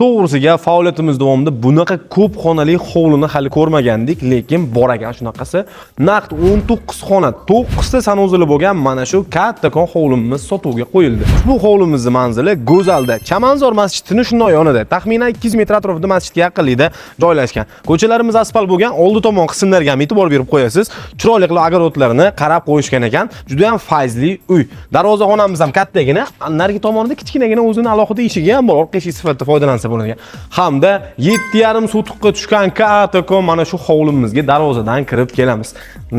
To'g'risiga, faoliyatimiz davomida bunaqa ko'p xonali hovlini hali ko'rmagandik, lekin bor ekan shunaqasi. Naqd 19 xona, 9 ta санузел i bo'lgan mana shu kattakon hovlimiz sotuvga qo'yildi. Ushbu hovlimizni manzili Go'zalda, Chamanzor masjidini shundoq yonida, taxminan 200 metr atrofida masjidga yaqinlikda joylashgan. Ko'chalarimiz asfalt bo'lgan, oldi tomon qismlarga ham e'tibor berib qo'yasiz. Chiroyli qilib огород larni qarab qo'yishgan ekan. Juda ham fayzli uy. Darvozaxonamiz ham kattagina, narigi tomonida kichkinagina o'zini alohida eshigi ham bor, orqa eshik sifatida foydalansa bo'ladigan. Hamda 7,5 sotixga tushgan kattakon mana shu hovlimizga darvozadan kirib kelamiz.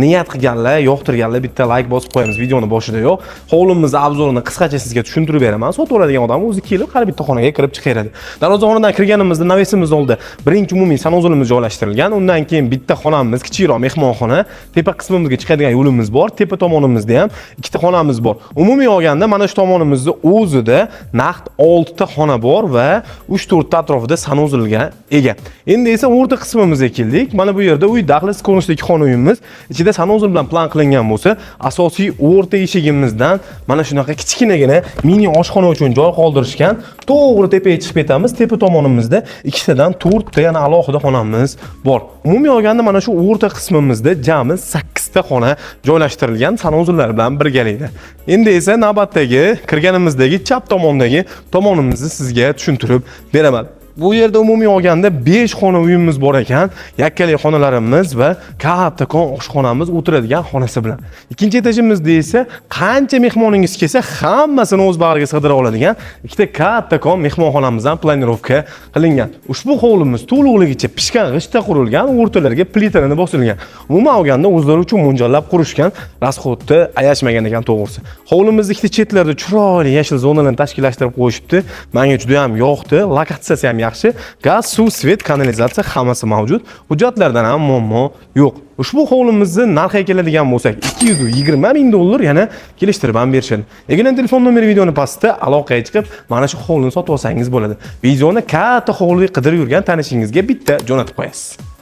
Niyat qilganlar, yoqtirganlar bitta layk bosib qo'yamiz videoni boshida yo'q. Hovlimizni обзор ini qisqacha sizga tushuntirib beraman. Sotib oladigan odam o'zi kelib har bitta xonaga kirib chiqaveradi. Darvozaxonadan kirganimizda навес imiz oldida birinchi umumiy санузел imiz joylashtirilgan. Undan keyin bitta xonamiz, kichikroq mehmonxona, tepa qismimizga chiqadigan yo'limiz bor. Tepa tomonimizda ham ikkita xonamiz bor. Umumiy olganda mana shu tomonimizni o'zida naqd 6 ta xona bor va 3-4 ta atrofida санузел ga ega. Endi esa o'rta qismimizga keldik. Mana bu yerda uy dahliz ko'rinishidagi xona uyimiz ichida санузел bilan plan qilingan bo'lsa, asosiy o'rta eshigimizdan mana shunaqa kichkinagina mini oshxona uchun joy qoldirishgan. To'g'ri tepaga chiqib ketamiz. Tepa tomonimizda ikkitadan to'rtta yana alohida xonamiz bor. Umumiy olganda mana shu o'rta qismimizda jami 8 ta xona joylashtirilgan санузел lar bilan birgalikda. Endi esa navbatdagi kirganimizdagi chap tomondagi tomonimizni sizga tushuntirib beraman. Bu yerda umumiy olganda 5 xona uyimiz bor ekan. Yakkalik xonalarimiz va kattakon oshxonamiz o'tiradigan xonasi bilan. Ikkinchi etajimizda esa qancha mehmoningiz kelsa, hammasini o'z bag'riga sig'dira oladigan ikkita kattakon mehmonxonamiz ham планировка qilingan. Ushbu hovlimiz to'liqligicha pishgan g'ishtda qurilgan, o'rtalariga plitalarni bosilgan. Umuman olganda o'zlari uchun mo'ljallab qurishgan, расход ni ayashmagan ekan to'g'risi. Hovlimizni ikkita chetlarida chiroyli yashil zonalarni tashkillashtirib qo'yishibdi. Menga juda ham yoqdi. Lokatsiyasi ham yaxshi. Gaz, suv, свет, kanalizatsiya hammasi mavjud. Hujjatlardan ham muammo yo'q. Ushbu hovlimizni narxiga keladigan bo'lsak, 220 ming dollar, yana kelishtirib ham berishadi. Eganing telefon nomeri videoni pastda, aloqaga chiqib, mana shu hovlini sotib olsangiz bo'ladi. Videoni katta hovli qidirib yurgan tanishingizga bitta jo'natib qo'yasiz.